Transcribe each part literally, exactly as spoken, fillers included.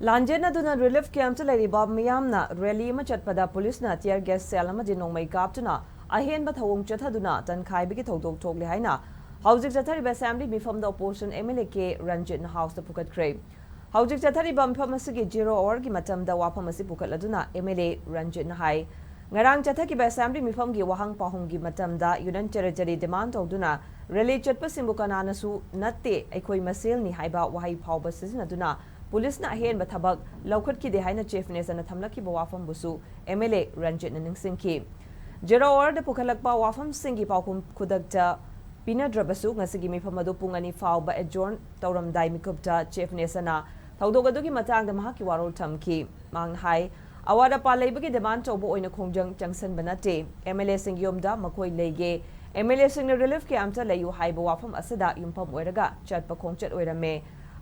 ꯂꯥꯟꯖꯦꯟꯅꯗꯨꯅ relief ꯀꯦꯝꯞꯇ ꯂꯩꯔꯤꯕ ꯃꯤꯌꯥꯝꯅ rally ꯑꯃ ꯆꯠꯄꯗ ꯄꯨꯂꯤꯁꯅ ꯇꯤꯌꯔ ꯒ꯭ꯌꯥꯁ ꯁꯦꯜ ꯑꯃꯗꯤ ꯅꯣꯡꯃꯩ ꯀꯥꯞꯇꯨꯅ ꯑꯍꯦꯟꯕ ꯊꯧꯑꯣꯡ ꯆꯠꯊꯗꯨꯅ ꯇꯟꯈꯥꯏꯕꯒꯤ ꯊꯧꯗꯣꯛ ꯊꯣꯛꯂꯦ ꯍꯥꯏꯅ ꯍꯧꯖꯤꯛ ꯆꯠꯊꯔꯤꯕ ꯑꯦꯁꯦꯝꯕ꯭ꯂꯤ ꯃꯤꯐꯝꯗ opposition M L A K ꯔꯟꯖꯤꯠꯅ ꯍꯥꯎꯁꯇ ꯄꯨꯈꯠꯈ꯭ꯔꯦ꯫ ꯍꯧꯖꯤꯛ ꯆꯠꯊꯔꯤꯕ ꯃꯤꯐꯝ ꯑꯁꯤꯒꯤ ꯖꯤꯔꯣ ꯑꯋꯥꯔꯒꯤ ꯃꯇꯝꯗ ꯋꯥꯐꯝ ꯑꯁꯤ ꯄꯨꯈꯠꯂꯗꯨꯅ ꯑꯦꯝ ꯑꯦꯜ ꯑꯦ ꯔꯟꯖꯤꯠꯅ ꯍꯥꯏ, ꯉꯔꯥꯡ ꯆꯠꯊꯈꯤꯕ ꯑꯦꯁꯦꯝꯕ꯭ꯂꯤ ꯃꯤꯐꯝꯒꯤ ꯋꯥꯍꯪ ꯄꯥꯎꯍꯨꯝꯒꯤ ꯃꯇꯝꯗ ꯌꯨꯅꯤꯌꯟ ꯇꯦꯔꯤꯇꯣꯔꯤ ꯗꯤꯃꯥꯟ ꯇꯧꯗꯨꯅ ꯔꯦꯂꯤ ꯆꯠꯄꯁꯤꯡꯕꯨ ꯀꯅꯥꯅꯁꯨ "ꯅꯠꯇꯦ, ꯑꯩꯈꯣꯏ ꯃꯁꯦꯜꯅꯤ" ꯍꯥꯏꯕ ꯋꯥꯍꯩ ꯐꯥꯎꯕ ꯁꯤꯖꯤꯟꯅꯗꯨꯅ ꯄꯨꯂꯤꯁꯅ ꯑꯍꯦꯟꯕ ꯊꯕꯛ ꯂꯧꯈꯠꯈꯤꯗꯦ ꯍꯥꯏꯅ ꯆꯤꯐ ꯃꯤꯅꯤꯁꯇꯔꯅ ꯊꯝꯂꯛꯈꯤꯕ ꯋꯥꯐꯝꯕꯨꯁꯨ ꯑꯦꯝ ꯑꯦꯜ ꯑꯦ ꯔꯟꯖꯤꯠꯅ ꯅꯤꯡꯁꯤꯡꯈꯤ꯫ ꯖꯦꯔꯣ ꯑꯋꯥꯔꯗ ꯄꯨꯈꯠꯂꯛꯄ ꯋꯥꯐꯝꯁꯤꯡꯒꯤ ꯄꯥꯎꯈꯨꯝ ꯈꯨꯗꯛꯇ ꯄꯤꯅꯗ꯭ꯔꯕꯁꯨ, ꯉꯁꯤꯒꯤ ꯃꯤꯐꯝ ꯑꯗꯨ ꯄꯨꯡ ꯑꯅꯤ ꯐꯥꯎꯕ ꯑꯦꯗꯖꯣꯔꯟ ꯇꯧꯔꯝꯗꯥꯏ ꯃꯤꯀꯨꯞꯇ ꯆꯤꯐ ꯃꯤꯅꯤꯁꯇꯔꯅ ꯊꯧꯗꯣꯛ ꯑꯗꯨꯒꯤ ꯃꯇꯥꯡꯗ ꯃꯍꯥꯛꯀꯤ ꯋꯥꯔꯣꯜ ꯊꯝꯈꯤ꯫ ꯃꯍꯥꯛꯅ ꯍꯥꯏ, ꯑꯋꯥꯠ ꯑꯄꯥ ꯂꯩꯕꯒꯤ ꯗꯤꯃꯥꯟ ꯇꯧꯕ ꯑꯣꯏꯅ ꯈꯣꯡꯖꯪ ꯆꯪꯁꯤꯟꯕ ꯅꯠꯇꯦ꯫ ꯑꯦꯝ ꯑꯦꯜ ꯑꯦꯁꯤꯡꯒꯤ ꯌꯨꯝꯗ ꯃꯈꯣꯏ ꯂꯩꯒꯦ꯫ ꯑꯦꯝ ꯑꯦꯜ ꯑꯦꯁꯤꯡꯅ ꯔꯤꯂꯤꯐ ꯀꯦꯝꯞꯇ ꯂꯩꯌꯨ ꯍꯥꯏꯕ ꯋꯥꯐꯝ ꯑꯁꯤꯗ ꯌꯨꯝꯐꯝ ꯑꯣꯏꯔꯒ ꯆꯠꯄ ꯈꯣꯡꯆꯠ ꯑꯣꯏꯔꯝꯃꯦ꯫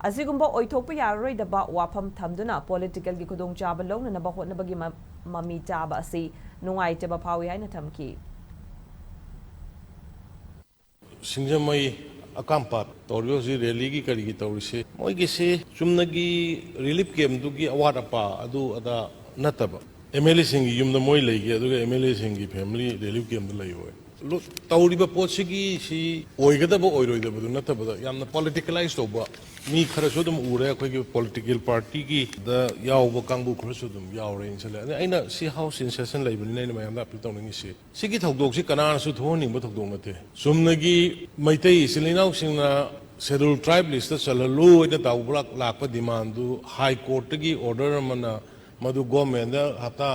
ꯑꯁꯤꯒꯨꯝꯕ ꯑꯣꯏꯊꯣꯛꯄ ꯌꯥꯔꯔꯣꯏꯗꯕ ꯋꯥꯐꯝ ꯊꯝꯗꯨꯅ ꯄꯣꯂꯤꯇꯤꯀꯦꯜꯒꯤ ꯈꯨꯗꯣꯡꯆꯥꯕ ꯂꯧꯅꯅꯕ ꯍꯣꯠꯅꯕꯒꯤ ꯃ-, ꯃꯃꯤ ꯇꯥꯕ ꯑꯁꯤ ꯅꯨꯡꯉꯥꯏꯇꯕ ꯐꯥꯎꯏ ꯍꯥꯏꯅ ꯊꯝꯈꯤ꯫ ꯁꯤꯡꯖꯃꯩ ꯑꯀꯥꯝꯄꯥꯠ ꯇꯧꯔꯤꯕ ꯍꯧꯖꯤꯛ ꯔꯦꯂꯤꯒꯤ ꯀꯔꯤꯒꯤ ꯇꯧꯔꯤꯁꯦ, ꯃꯣꯏꯒꯤꯁꯤ ꯆꯨꯝꯅꯒꯤ ꯔꯤꯂꯤꯐ ꯀꯦꯝꯞꯇꯨꯒꯤ ꯑꯋꯥꯠ ꯑꯄꯥ ꯑꯗꯨ ꯑꯗꯥ ꯅꯠꯇꯕ, ꯑꯦꯝ ꯑꯦꯜ ꯑꯦꯁꯤꯡꯒꯤ ꯌꯨꯝꯗ ꯃꯣꯏ ꯂꯩꯒꯦ, ꯑꯗꯨꯒ ꯑꯦꯝ ꯑꯦꯜ ꯑꯦꯁꯤꯡꯒꯤ ꯐꯦꯃꯤꯂꯤ ꯔꯤꯂꯤꯐ ꯀꯦꯝꯞꯇ ꯂꯩꯌꯣ꯫ ꯂꯣ-, ꯇꯧꯔꯤꯕ ꯄꯣꯠꯁꯤꯒꯤ ꯁꯤ ꯑꯣꯏꯒꯗꯕ ꯑꯣꯏꯔꯣꯏꯗꯕꯗꯨ ꯅꯠꯇꯕꯗ ꯌꯥꯝꯅ ꯄꯣꯂꯤꯇꯤꯀꯦꯂꯥꯏꯁ ꯇꯧꯕ ꯃꯤ ꯈꯔꯁꯨ ꯑꯗꯨꯝ ꯎꯔꯦ꯫ ꯑꯩꯈꯣꯏꯒꯤ ꯄꯣꯂꯤꯇꯤꯀꯦꯜ ꯄꯥꯔꯇꯤꯒꯤꯗ ꯌꯥꯎꯕ ꯀꯥꯡꯕꯨ ꯈꯔꯁꯨ ꯑꯗꯨꯝ ꯌꯥꯎꯔꯦ ꯏꯟꯁꯤꯜꯂꯦ꯫ ꯑꯗ ꯑꯩꯅ ꯁꯤ ꯍꯥꯎꯁ ꯏꯟ ꯁꯦꯁꯟ ꯂꯩꯕꯅꯤꯅ ꯑꯩꯅ ꯃꯌꯥꯝꯗ ꯑꯄꯤꯜ ꯇꯧꯅꯤꯡꯉꯤꯁꯤ, ꯁꯤꯒꯤ ꯊꯧꯗꯣꯛꯁꯤ ꯀꯅꯥꯅꯁꯨ ꯊꯣꯛꯍꯟꯅꯤꯡꯕ ꯊꯧꯗꯣꯛ ꯅꯠꯇꯦ꯫ ꯆꯨꯝꯅꯒꯤ ꯃꯩꯇꯩ ꯏꯆꯤꯜ ꯏꯅꯥꯎꯁꯤꯡꯅ ꯁꯦꯗꯨꯜ ꯇ꯭ꯔꯥꯏꯕ ꯂꯤꯁꯇ ꯆꯜꯍꯜꯂꯨ ꯍꯥꯏꯅ ꯇꯧꯕ ꯂꯥꯛ-, ꯂꯥꯛꯄ ꯗꯤꯃꯥꯟꯗꯨ ꯍꯥꯏ ꯀꯣꯔꯠꯇꯒꯤ ꯑꯣꯔꯗꯔ ꯑꯃꯅ ꯃꯗꯨ ꯒꯣꯔꯃꯦꯟꯗ ꯍꯞꯇꯥ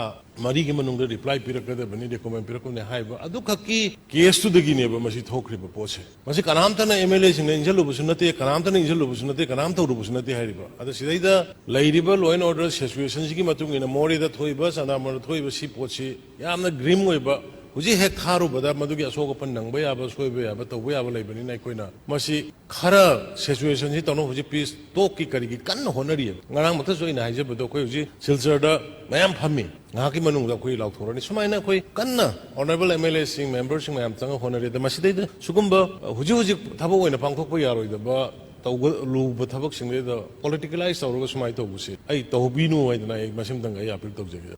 ꯃꯔꯤꯒꯤ ꯃꯅꯨꯡꯗ ꯔꯤꯄ꯭ꯂꯥꯏ ꯄꯤꯔꯛꯀꯗꯕꯅꯤ, ꯔꯤꯀꯃꯦꯟ ꯄꯤꯔꯛꯀꯗꯕꯅꯤ ꯍꯥꯏꯕ ꯑꯗꯨꯈꯛꯀꯤ ꯀꯦꯁꯇꯨꯗꯒꯤꯅꯦꯕ ꯃꯁꯤ ꯊꯣꯛꯈ꯭ꯔꯤꯕ ꯄꯣꯠꯁꯦ꯫ ꯃꯁꯤ ꯀꯅꯥꯝꯇꯅ ꯑꯦꯝ ꯑꯦꯜ ꯑꯦꯁꯤꯡꯅ ꯏꯟꯁꯤꯜꯂꯨꯕꯁꯨ ꯅꯠꯇꯦ, ꯀꯅꯥꯝꯇꯅ ꯏꯟꯁꯤꯜꯂꯨꯕꯁꯨ ꯅꯠꯇꯦ, ꯀꯅꯥꯝ ꯇꯧꯔꯨꯕꯁꯨ ꯅꯠꯇꯦ ꯍꯥꯏꯔꯤꯕ꯫ ꯑꯗ ꯁꯤꯗꯩꯗ ꯂꯩꯔꯤꯕ ꯂꯣ ꯑꯦꯟ ꯑꯣꯔꯗꯔ ꯁꯤꯆꯨꯋꯦꯁꯟꯁꯤꯒꯤ ꯃꯇꯨꯡ ꯏꯟꯅ ꯃꯣꯔꯦꯗ ꯊꯣꯛꯏꯕ, ꯆꯟꯗ꯭ꯔꯃꯅꯥꯗ ꯊꯣꯛꯏꯕ ꯁꯤ ꯄꯣꯠꯁꯤ ꯌꯥꯝꯅ ꯒ꯭ꯔꯤꯝ ꯑꯣꯏꯕ, ꯍꯧꯖꯤꯛ ꯍꯦꯛ ꯊꯥꯔꯨꯕꯗ ꯃꯗꯨꯒꯤ ꯑꯁꯣꯛ ꯑꯄꯟ ꯅꯪꯕ ꯌꯥꯕ, ꯁꯣꯏꯕ ꯌꯥꯕ, ꯇꯧꯕ ꯌꯥꯕ ꯂꯩꯕꯅꯤꯅ ꯑꯩꯈꯣꯏꯅ ꯃꯁꯤ ꯈꯔ ꯁꯤꯆꯨꯋꯦꯁꯟꯁꯤ ꯇꯧꯅ ꯍꯧꯖꯤꯛ ꯄꯤꯁ ꯇꯣꯛꯀꯤ ꯀꯔꯤꯒꯤ ꯀꯟꯅ ꯍꯣꯠꯅꯔꯤꯑꯕ꯫ ꯉꯔꯥꯡ ꯃꯊꯛꯁꯨ ꯑꯩꯅ ꯍꯥꯏꯖꯕꯗꯣ ꯑꯩꯈꯣꯏ ꯍꯧꯖꯤꯛ ꯁꯤꯜꯆꯔꯗ ꯃꯌꯥꯝ ꯐꯝꯃꯤ, ꯉꯥꯏꯍꯥꯛꯀꯤ ꯃꯅꯨꯡꯗ ꯑꯩꯈꯣꯏ ꯂꯥꯎꯊꯣꯔꯛꯑꯅꯤ꯫ ꯁꯨꯃꯥꯏꯅ ꯑꯩꯈꯣꯏ ꯀꯟꯅ ꯑꯣꯅꯔꯦꯕꯜ ꯑꯦꯝ ꯑꯦꯜ ꯑꯦꯁꯤꯡ, ꯃꯦꯝꯕꯔꯁꯤꯡ ꯃꯌꯥꯝ ꯆꯪꯉ ꯍꯣꯠꯅꯔꯤ꯫ ꯑꯗ ꯃꯁꯤꯗꯩꯗ ꯁꯤꯒꯨꯝꯕ ꯍꯧꯖꯤꯛ ꯍꯧꯖꯤꯛ ꯊꯕꯛ ꯑꯣꯏꯅ ꯄꯥꯡꯊꯣꯛꯄ ꯌꯥꯔꯣꯏꯗꯕ ꯇꯧꯒ-, ꯂꯨꯕ ꯊꯕꯛꯁꯤꯡꯗꯩꯗ politicalize ꯇꯧꯔꯒ ꯁꯨꯃꯥꯏꯅ ꯇꯧꯕꯁꯦ ꯑꯩ ꯇꯧꯕꯤꯅꯨ ꯍꯥꯏꯗꯅ ꯑꯩ ꯃꯁꯤꯃꯇꯪ ꯑꯩ appeal ꯇꯧꯖꯒꯦ꯫